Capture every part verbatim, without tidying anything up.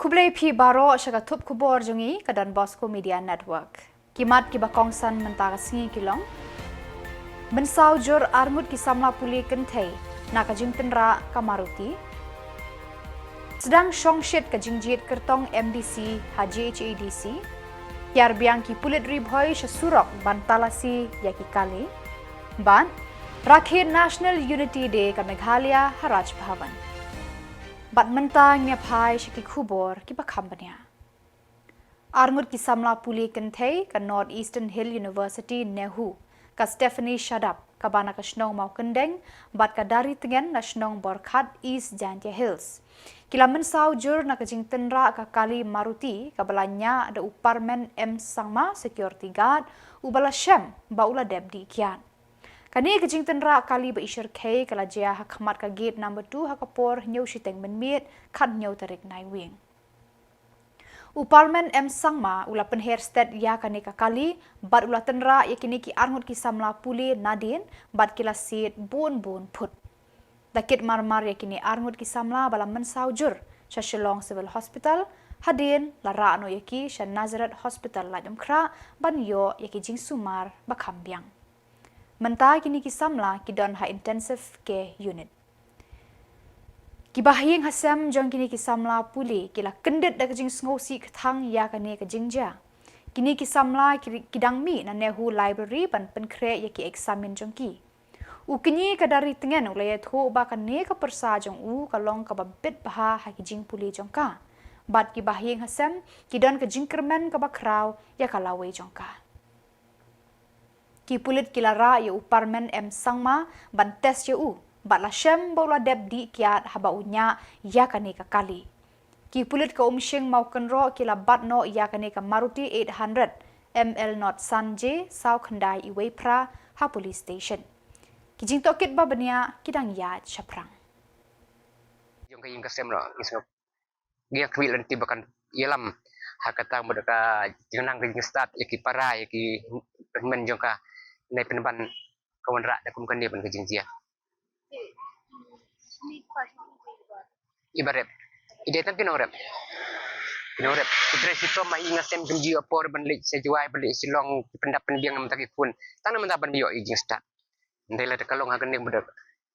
Khublei phi baroh sha ka thup khubor jong ngi ka Don Bosco Media Network. Ki mat kiba kongsan mynta ka sngi ki long: mynsaw jur arngut ki samla pule kynthei na ka jingtynrah ka Maruti. Sdang shongshit ka jingjied kyrtong M D C ha J H A D C. Kiar biang ki pulit Ri Bhoi sha surok ban talasi ïa ki kali. Bad rakhe National Unity Day ka Meghalaya ha Raj Bhavan. Bad mynta ngin ïa phai sha ki khubor kiba kham bniah. Arngut ki samla pule kynthei ka North Eastern Hill University NEHU, ka Stephanie Shadap, kaba na ka shnong Mawkyndeng, bad ka Daritngen na shnong Borkhat, East Jaintia Hills, ki la mynsaw jur na ka jingtynrah ka kali Maruti kaba la ñiah da u Parmen M Sangma, security guard, uba la shem ba u la dep dih kiad. Kane ka jingtynrah kali ba ishyrkhei ka la jia ha khmat ka gate number two ha ka por hynñiew shiteng mynmiet, khathynñiew tarik Naiwieng. U Parmen M Sangma u la pynher stet ïa kane ka kali bad u la tynrah ïa kine ki arngut ki samla pule nadien bad ki la siat bun bun phut. Da kit marmar ïa kine arngut ki samla ba la mynsaw jur sha Shillong Civil Hospital, hadien la rah noh ïa ki sha Nazareth Hospital Laitumkhrah ban ïoh ïa ki jingsumar ba kham biang. Mynta kine ki samla ki don ha Intensive Care Unit. Kiba ha ïing ha sem jong kine ki samla pule ki la kyndit da ka jingsngewsih kthang ïa kane ka jingjia. Kine ki samla ki, ki dang mih na NEHU Library ban pynkhreh ïa ki eksamin jong ki. U kñi ka Daritngen u la ïathuh ba kane ka pyrsa jong u ka long kaba bit bha ha ki jingpule jong ka. Bad kiba ha ïing ha sem ki don ka jingkyrmen kaba khraw ïa ka lawei jong ka. Ki pulit ki la rah ïa u Parmen M Sangma ban test ïa u bad la shem ba u la dep dih kiad haba u ñiah ïa kane ka kali. Ki pulit ka Umshing Mawkynroh ki la bat noh ïa kane ka Maruti eight hundred M L not san J saw khyndai iwei phra ha police station. Ki jingtohkit ba bniah ki dang ïaid shaphrang. Jong ka ïing ka sem noh, ngi sngewbha ïa ka khmih lynti ba kan ïalam ha kata mut ka jingnang ka jingstad ïa ki para ïa ki hynmen jong ka, ne pynban ka wanrah da kum kane ban ka jingjia. I ba rep. I dei tang ki nongrep. Ki nongrep. Ki trei shitom ha ïing ha sem, kim ju ïoh por ban leit sha Jowai, ban leit Shillong, ki pyndap pynbiang namar ki khun. Tang namar ban ïoh i jingstad. Ndei la da ka long ha kane mut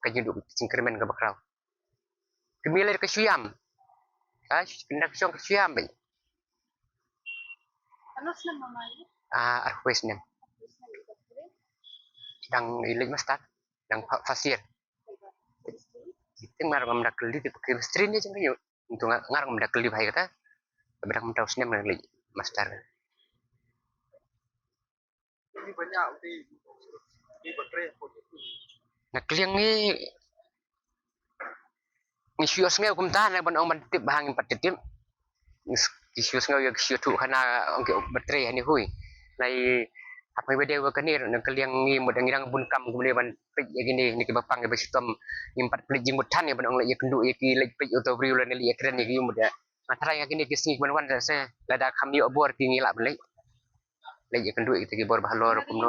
ka jingduh jingkyrmen kaba khraw. Kmie lei ka shu ïam. Ha, kynda ka shong ka shu ïam beit. Katno snem ma mai? Ah, arphew snem. Dang i leit master, dang fa-, first year. Te nga ruh ngam da kylli te chemistry ne jingkynnoh. Te nga, nga ruh ngam da kylli bha ïa kata. Te ba dang mynta u snem nga leit master. Na ka liang ngi, ngi shu ïohsngew kumta, na ban ong ban tip bha ngim pat tip. Ngi s-, ngi shu ïohsngew ïa ki shu thuh khana ong ki ba trei ha NEHU. Nai hap ngi ba dei wa kane ruh na ka liang ngi mut ngi dang bun kam kumne ban peit ïa kine, ne kiba pang ïa ba shitom, ngim pat peit jingmut than ïa ban ong leit ïakynduh ïa ki, leit peit uto u briew lane leit ïakren ïa ki mut ïa. Nga tharai ïa kine ki sngi ban wan se lada kham ïoh bor ki ngi lah ban leit. Leit ïakynduh ïa kita ki bor ba halor kumno.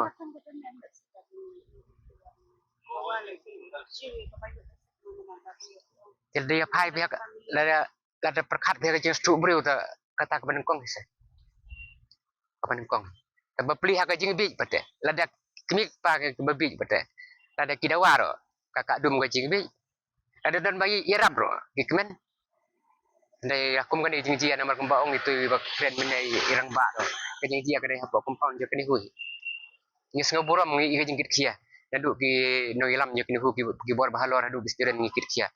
Te lada ïa phai bha ka, lada, lada pyrkhat bha ka jingsngewthuh briew te kata kaba nyngkong hi se. Kaba nyngkong. Te ba plie ha ka jingbieit pat te. Lada kmie kpa kiba bieit pat te. Lada ki dawa ruh ka ka dum ka jingbieit. Lada don ba ïarap ruh ki kmen. Dei kum kane jingjia namar kumba ong itu ba kren mynne i rangbah ruh. Ka jingjia ka dei hapoh compound jong ka NEHU. Ngi sngew burom ngi ïa ka jingkit khia. Naduh ki nongïalam jong ka NEHU ki, ki bor ba halor haduh ki student ngi kit khia.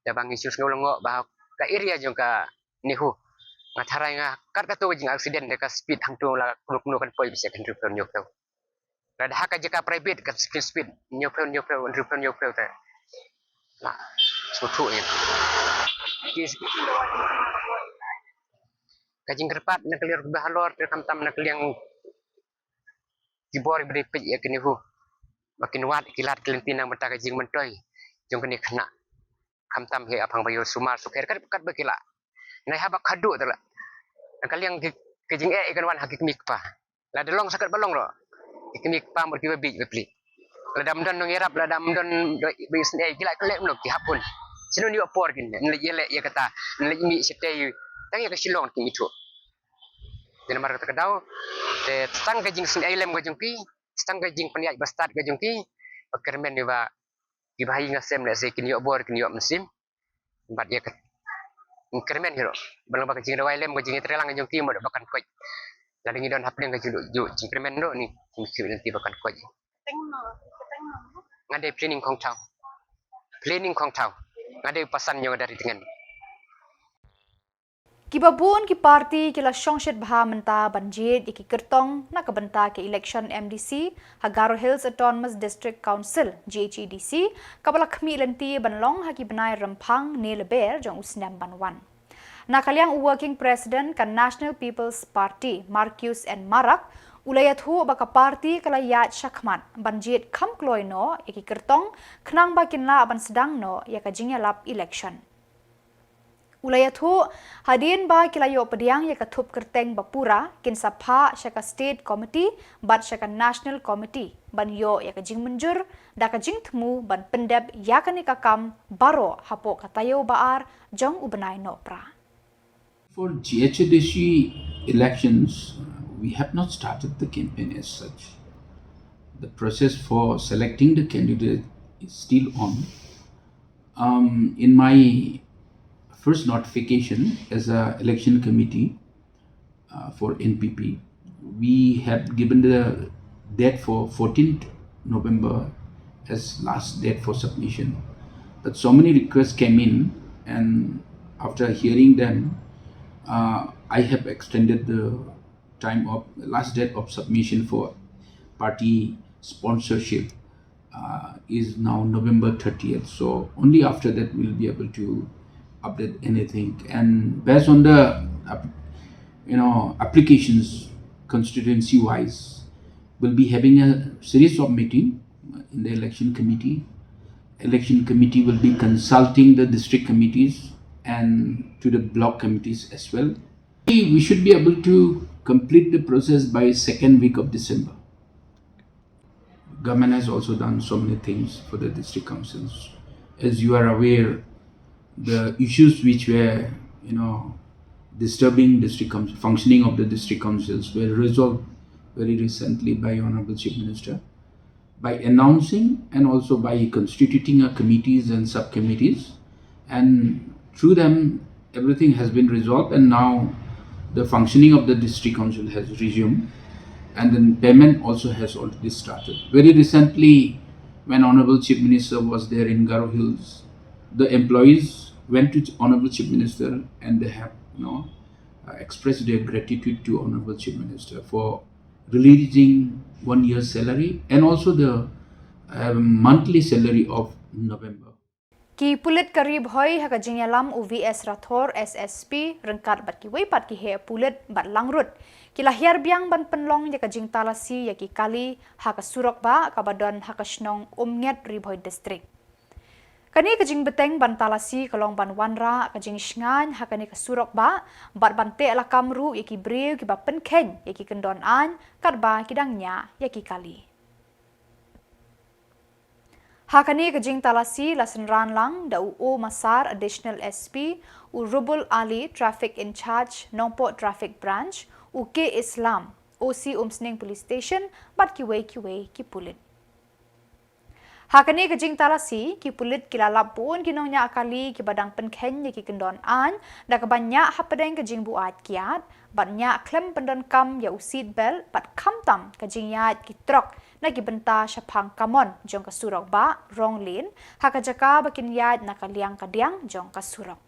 Te ba ngi shu sngew lyngngoh ba ka area jong ka NEHU. Nga tharai nga kat kato ka jing accident da ka speed hangto la kumno kumno kan poi bise kan hynriew phew hynñiew phew. Lada ha ka jaka private ka speed, speed hynñiew phew hynñiew phew, hynriew phew hynñiew phew te. Lah, sngewthuh ïa. Ki, ka jingkyrpad na ka liang ba halor te khamtam na ka liang ki bor ba dei peit ïa ka NEHU. Ba kin wad ki lad ki lynti na ka bynta ka jingmyntoi jong kane ka khynnah. Khamtam hi aphang ba ïoh sumar sukher kat, kat ba ki lah. Nai haba khadduh te lah. Na ka liang ki, ki jingeh i kan wan ha ki kmie kpa. Lada long sa kat ba long ruh. Ki kmie kpa mut kiba bieit ba plie. Lada ym don nongïarap, lada ym don ba ïohsngew ki lah khlem long ki hap hun. Shano ngi ïoh por kin, ngi leit ïaleh ïa kata, ngi leit mih shatei tang ïa ka Shillong kim ithuh. Te namar kata ka daw, te tang ka jingsngewlem ka jong ki, tang ka jingpynïaid ba stad ka jong ki, ba kyrmen ïa ba ki bahaïing hasem lehse kin ïoh bor kin ïoh mynsiem. Bad ïa ka kyrmen hi ruh, ba long ba ka jingrwai lem ka jingïatreilang ka jong ki mo ba kan koit. Lada ngi don hapdeng ka jingduh jingkyrmen ruh ni, jingkhih lynti ba kan koit. Nga dei Planning Khongthaw. Planning Khongthaw. Nga dei pasan jong ka Dari Tngen. Kiba bun ki party ki la shongshit bha mynta ban jied ïa ki kyrtong na ka bynta ka election M D C ha Garo Hills Autonomous District Council, G H A D C, kaba la khmih lynti ban long ha ki bnai Rymphang ne Lber jong u snem ban wan. Na ka liang u Working President ka National People's Party, Marcuise N Marak, u la ïathuh ba ka party ka la ïaid shakhmat ban jied kham kloi noh ïa ki kyrtong khnang ba kin lah ban sdang noh ïa ka jingïalap election. U la ïathuh, hadien ba ki la ïoh pdiang ïa ka thup kyrteng ba pura, kin sa phah sha ka State Committee bad sha ka National Committee ban ïoh ïa ka jingmynjur da ka jingthmu ban pyndep ïa kane ka kam baroh hapoh ka taïew ba ar jong u bnai Nohprah. For G H A D C elections, we have not started the campaign as such. The process for selecting the candidate is still on. Um, in my first notification as a election committee, uh, for N P P, we had given the date for fourteenth November as last date for submission. But so many requests came in, and after hearing them, uh, I have extended the time of, last date of submission for party sponsorship, uh, is now November thirtieth. So only after that we'll be able to update anything. And based on the, app-, you know, applications constituency wise, we'll be having a series of meeting in the election committee. Election committee will be consulting the district committees and to the block committees as well. We should be able to complete the process by second week of December. Government has also done so many things for the district councils. As you are aware, the issues which were, you know, disturbing district council, functioning of the district councils were resolved very recently by Honorable Chief Minister by announcing and also by constituting a committees and subcommittees, and through them everything has been resolved, and now the functioning of the district council has resumed, and then payment also has already started. Very recently, when Honorable Chief Minister was there in Garo Hills, the employees went to Honorable Chief Minister and they have, you know, uh, expressed their gratitude to Honorable Chief Minister for releasing one year salary and also the, um, monthly salary of November. Ki pulit ka Ri Bhoi ha ka jingïalam u V S Rathore, S S P, ryngkat bad kiwei pat ki heh pulit bad langrut, ki la hiar biang ban pynlong ïa ka jingtalasi ïa ki kali ha ka surok bah kaba don ha ka shnong Umnget, Ri Bhoi District. Kane ka jingbteng ban talasi ka long ban wanrah ka jingshngaiñ ha kane ka surok bah bad ban teh lakam ruh ïa ki briew kiba pynkheiñ ïa ki kyndon aiñ katba ki dang ñiah ïa ki kali. Ha kane ka jingtalasi la synran lang da u O Masar, Additional S P, u Rubul Ali, Traffic in Charge, Nongpoh Traffic Branch, u K Islam, O C Umsning Police Station, bad kiwei kiwei ki pulit. Ha kane ka jingtalasi, ki pulit ki la lap bun ki nongñiah kali kiba dang pynkheiñ ïa ki kyndon aiñ da kaba ñiah hapdeng ka jingbuaid kiad bad ñiah khlem pyndonkam ïa u seat belt bad khamtam ka jingïaid ki trok na ki bynta shaphang kamon jong ka surok bah wrong lane ha ka jaka ba kin ïaid na ka liang ka diang jong ka surok.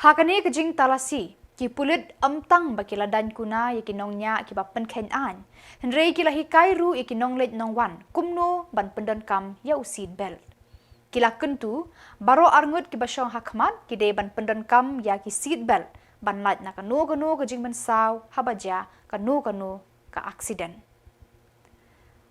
Ha kane ka jingtalasi, ki pulit ym tang ba ki la daiñ kuna ïa ki nongñiah kiba pynkheiñ aiñ, hynrei ki la hikai ruh ïa ki nongleit nongwan kumno ban pyndonkam ïa u seat belt. Ki la kyntu, baroh arngut kiba shong ha khmat ki dei ban pyndonkam ïa ki seat belt ban lait na kano kano ka jingmynsaw haba jia kano kano ka aksiden.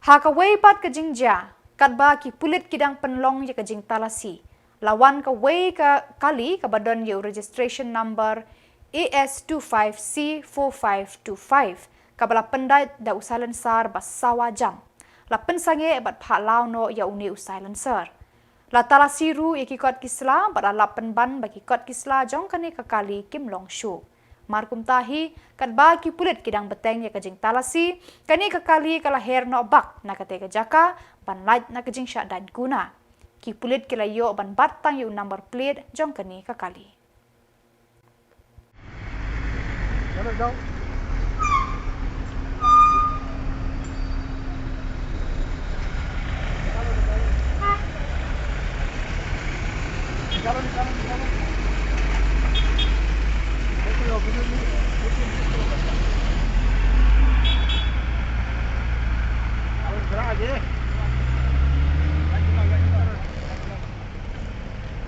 Ha kawei pat ka jingjia, katba ki pulit ki dang pynlong ïa ka jingtalasi, la wan kawei ka kali kaba don ïa u registration number A S two five C four five two five, kaba la pyndait da u silencer ba sawa jam. La pynsangeh bad phah law noh ïa une u silencer. La talasi ruh ïa ki kot ki sla bad la lap pynban ba ki kot ki sla jong kane ka kali kim long shuh. Mar kumta hi, katba ki pulit ki dang bteng ïa ka jingtalasi, kane ka kali ka la her noh bak na katei ka jaka ban lait na ka jingshah dait guna. Ki pulit ki la ïoh ban bat tang ïa u number plate jong kane ka kali.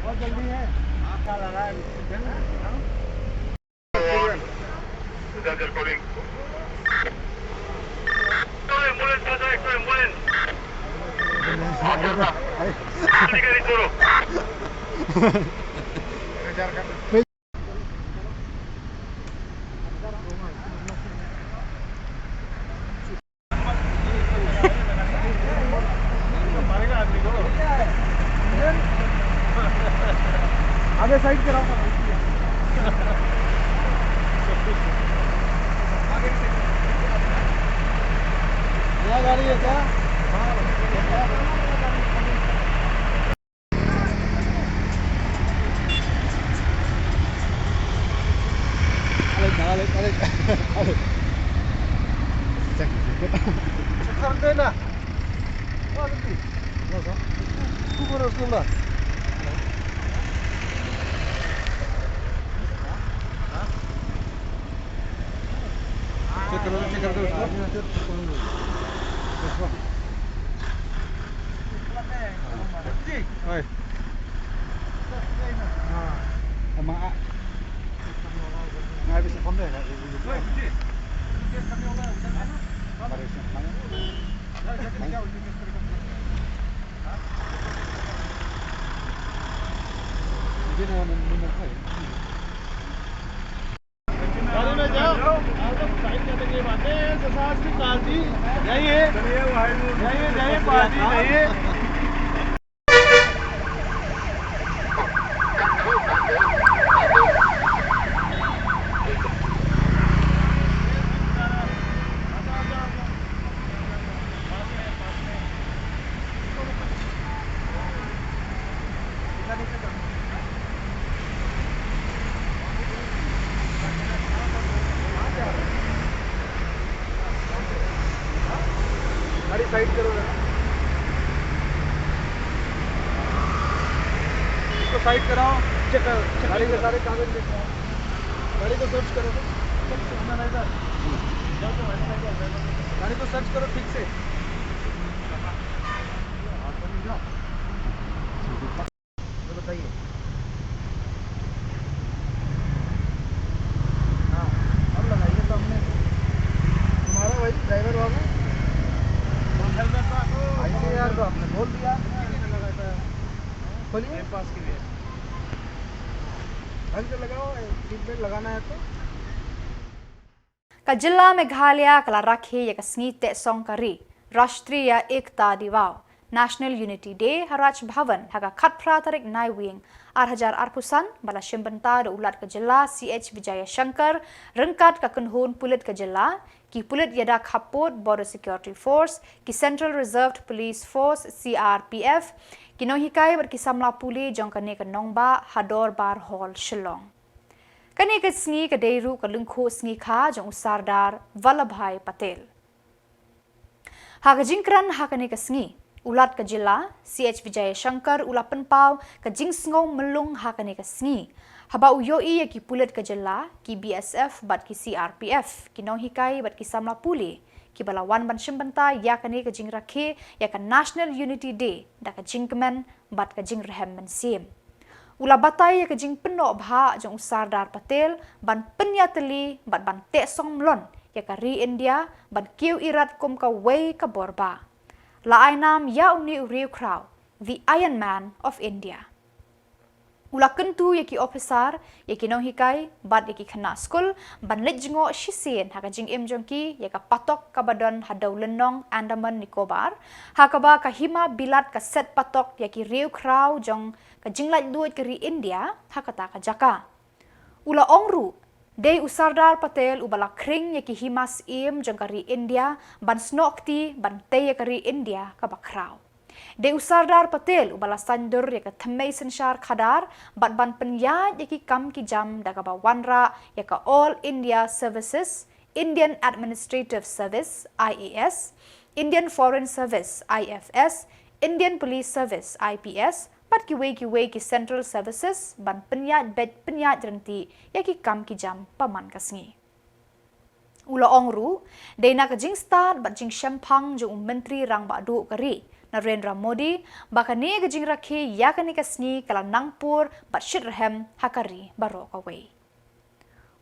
बहुत जल्दी है। आगे साइड कराओ। नया गाड़ी है क्या? Alex, Alex, Alex, Alex. Check, check. Check कर देना। हाँ, रुकिए। हाँ, सर। तू बोलो, उसको बोला। Check करो, check कर दो उसको। Oi. Oi. Oi, bisa phone deh, Kak. Mari, sini. गाड़ी में जाओ, आप लोग साइन करने के बाद में, तो साथ की पार्टी यही है, यही है, यही पार्टी, यही है। गाड़ी साइड करो जरा। इसको साइड कराओ। चेक करो, चेक गाड़ी के करो। सारे कागज लेके आओ। गाड़ी को सर्च करो। गाड़ी को सर्च करो ठीक से। ये बताइए। हाँ, अब लगाइए सामने। तुम्हारा वही ड्राइवर बाबू। ऐसे यार, तो आपने बोल दिया। खोलिए। टाइम पास के लिए। ढंग से लगाओ, सीट बेल्ट लगाना है तो। Ka jylla Meghalaya ka la rakhe ïa ka sngi tehsong ka ri, Rashtriya Ekta Divaw, National Unity Day, ha Raj Bhavan ha ka khatphra tarik Naiwieng, ar hajar arphew san, ba la shim bynta da u Lat ka jylla C H Vijayashankar, ryngkat ka kynhun pulit ka jylla, ki pulit ïada khappud Border Security Force, ki Central Reserved Police Force, C R P F, ki nonghikai bad ki samla pule jong kane ka nongbah ha Dorbar Hall, Shillong. Kane ka sngi ka dei ruh ka lyngkhuh sngi kha jong u Sardar Vallabhbhai Patel. Ha ka jingkren ha kane ka sngi, u Lat ka jylla, C H Vijayashankar, u la pynpaw ka jingsngew myllung ha kane ka sngi, haba u ïohi ïa ki pulit ka jylla, ki B S F bad ki C R P F, ki nonghikai bad ki samla pule, kiba la wan ban shim bynta ïa kane ka jingrakhe ïa ka National Unity Day da ka jingkmen bad ka jingrhem mynsiem. U la batai ïa ka jingpynnoh bha jong u Sardar Patel ban pynïatylli bad ban tehsong mlien ïa ka ri India ban kiew irat kum kawei ka bor bah. La ai nam ïa une u riewkhraw, The Iron Man of India. U la kyntu ïa ki ophisar, ïa ki nonghikai bad ïa ki khynnah skul ban leit jngoh shisien ha ka jingim jong ki ïa ka patok kaba don ha dewlynnong Andaman Nicobar, ha kaba ka hima bilat ka set patok ïa ki riew khraw jong ka jinglaitluid ka ri India ha kata ka jaka. U la ong ruh, dei u Sardar Patel uba la khring ïa ki hima syiem jong ka ri India ban snoh kti ban tei ïa ka ri India kaba khraw. Dei u Sardar Patel uba la saiñdur ïa ka thymmei synshar khadar bad ban pynïaid ïa ki kam ki jam da kaba wanrah ïa ka All India Services, Indian Administrative Service, I A S, Indian Foreign Service, I F S, Indian Police Service, I P S, bad kiwei kiwei ki Central Services ban pynïaid beit pynïaid ryntih ïa ki kam ki jam ba man ka sngi. U la ong ruh, dei na ka jingstad bad jingshemphang jong u Myntri Rangbah Duh ka ri, Narendra Modi, ba kane ka jingrakhe ïa kane ka sngi ka la nangpur bad shitrhem ha ka ri baroh kawei.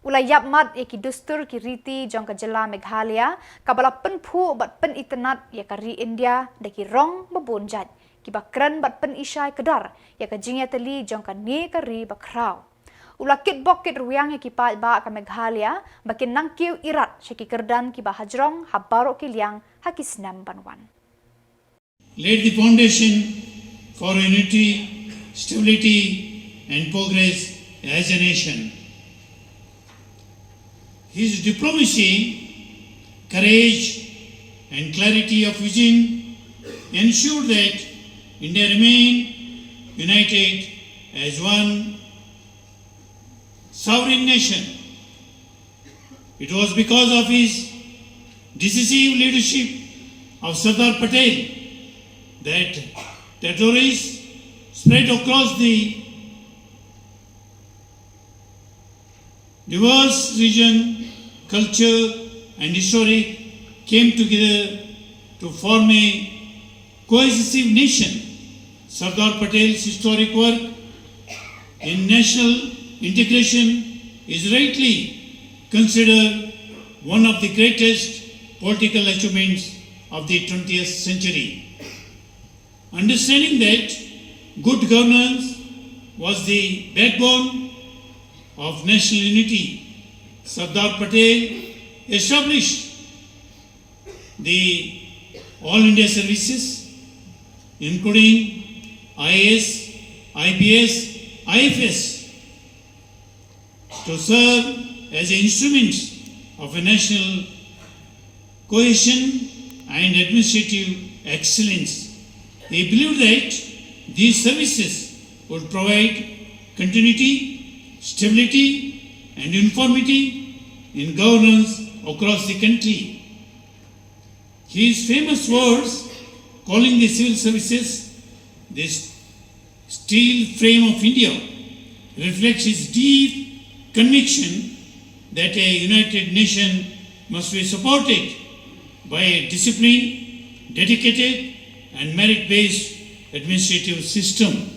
U la ïapmat ïa ki dustur ki riti jong ka jylla Meghalaya, kaba la pynphuh bad pynitynnad ïa ka ri India da ki rong ba bun jait, kiba kren bad pynishai kdar ïa ka jingïatylli jong kane ka ri bakhraw. U la kitbok kitrwiang ïa ki paidbah ka Meghalaya ba kin nang kiew irat sha ki kyrdan kiba hajrong ha baroh ki liang ha ki snem ban wan. Laid the foundation for unity, stability, and progress as a nation. His diplomacy, courage, and clarity of vision ensured that India remained united as one sovereign nation. It was because of his decisive leadership of Sardar Patel that territories spread across the diverse region, culture, and historic came together to form a cohesive nation. Sardar Patel's historic work in national integration is rightly considered one of the greatest political achievements of the twentieth century. Understanding that good governance was the backbone of national unity, Sardar Patel established the All India services, including I A S, I P S, I F S, to serve as instruments of a national cohesion and administrative excellence. He believed that these services would provide continuity, stability, and uniformity in governance across the country. His famous words, calling the civil services the steel frame of India, reflects his deep conviction that a united nation must be supported by a disciplined, dedicated, and merit-based administrative system.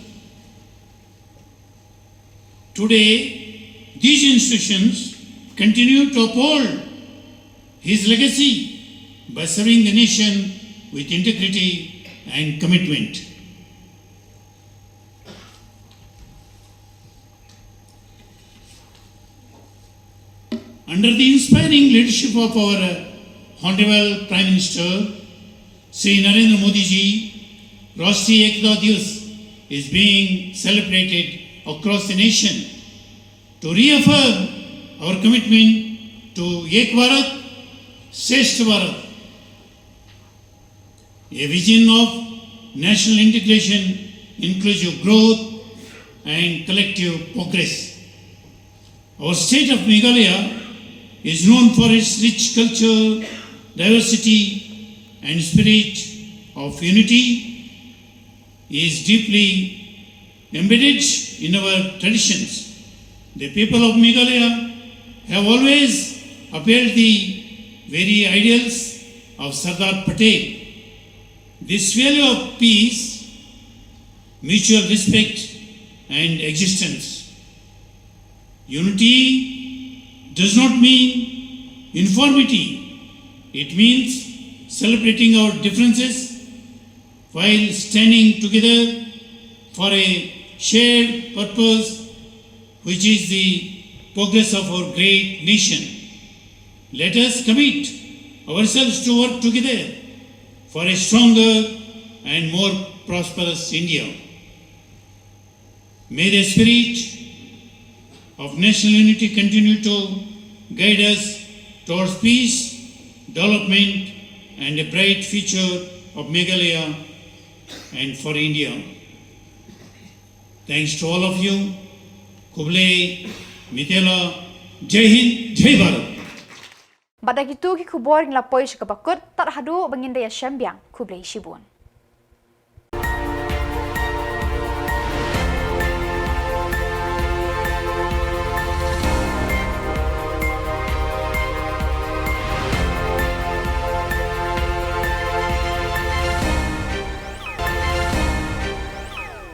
Today, these institutions continue to uphold his legacy by serving the nation with integrity and commitment. Under the inspiring leadership of our Honorable Prime Minister, Shri Narendra Modi ji, Rashtriya Ekta Divas is being celebrated across the nation to reaffirm our commitment to Ek Bharat, Shreshtha Bharat, a vision of national integration, inclusive growth, and collective progress. Our state of Meghalaya is known for its rich culture, diversity, and spirit of unity. Is deeply embedded in our traditions. The people of Meghalaya have always upheld the very ideals of Sardar Patel. This value of peace, mutual respect, and existence. Unity does not mean uniformity. It means celebrating our differences while standing together for a shared purpose, which is the progress of our great nation. Let us commit ourselves to work together for a stronger and more prosperous India. May the spirit of national unity continue to guide us towards peace, development, and a bright future of Meghalaya and for India. Thanks to all of you. Khublei, mitela, Jai Hind, Jai Bharat. Bad da kitu ki khubor ngi la poi sha kaba kut, tad haduh ba ngin da ïashem biang, khublei shibun.